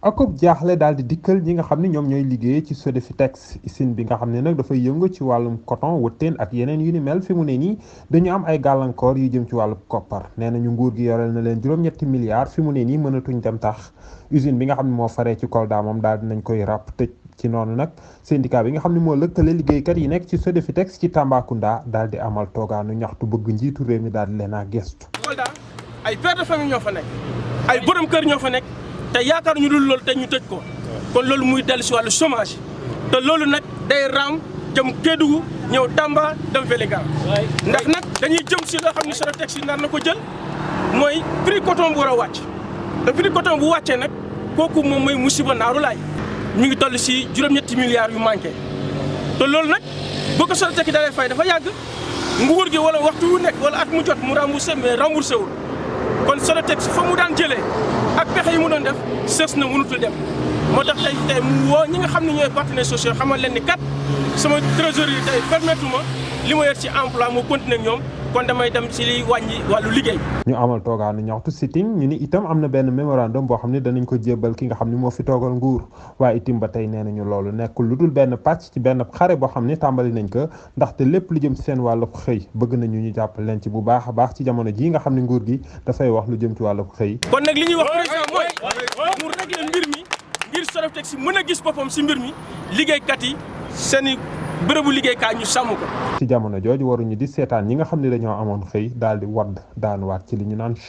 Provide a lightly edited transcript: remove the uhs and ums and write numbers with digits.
akub jaaxle daal di dikkal ñi nga xam ne ñoom ñooy liggéey ci Sodefitex usine bi nga xam ne nag dafay yëngu ci wàllum coton wëtteen ak yeneen yu ni mel fi mu ne nii dañu am ay gàllankoor yu jëm ci wàllu koppar nee nañu nguur gi yoreel na leen juróom-ñetti milliards fi mu ne nii mënatuñ dem tax usine bi nga xam ne moo faree ci Kolda moom daal dinañ koy ràpp tëj ci noonu nag syndicat bi nga xam ne moo lëkkale liggéeykat yi nekk ci Sodefitex ci Tambacounda daal di amal toogaanu ñaxtu bëgg njiitu réew mi daal di leen a gestu. Kolda ay père de famille ñoo fa nekk ay borom kër ñoo fa nekk te yaakaar ñu dul loolu te ñu tëj ko kon loolu muy dellu si wàllu chômage te loolu nag day raam jëm Kédougou ñëw Tamba dem Vélingara ndax nag dañuy jëm si loo xam ne Sodefitex yi nar na ko jël mooy prix coton bu war a wàcc te prix coton bu wàccee nag kooku moom mooy musiba naaru laay ñu ngi toll si juróom-ñetti milliards yu manqué te loolu nag boo ko Sodefitex yi dalee fay dafa yàgg nguur gi wala waxtu wu nekk wala at mu jot mu remboursé mais remboursé wul kon Sodefitex fa mu daan jëlee ak pexe yi mu doon def sës na mënutul dem moo tax tey mu woo ñi nga xam ne ñooy partenaires sociaux xamal leen ni kat sama trésorerie tey permettre ma li ma yor ci emploi moo continuer ak ñoom kon damay dem ci liy wàññi wàllu liggéey. ñu amal toogaanu ñaxtu sitting ñu ni itam am na benn mémorandum boo xam ne danañ ko jébbal ki nga xam ne moo fi toogal nguur waaye itam ba tey nee nañu loolu nekkul lu dul benn pàcc ci benn xare boo xam ne tàmbali nañ ko ndaxte lépp lu jëm ci seen wàllu xëy bëgg nañu ñu jàppale leen ci bu baax a baax ci jamono jii nga xam ne nguur gi dafay wax lu jëm ci wàllu xëy. kon nag li ñuy wax président mooy mu régler mbir mi ngir Sodefitex si mën a gis boppam si mbir mi liggéeykat yi seeni bërëbu liggéeykaay ñu sàmm ko. ci jamono jooju waruñu di seetaan ñi nga xam ne dañoo amoon xëy daal di wadd daanuwaat ci li ñu naan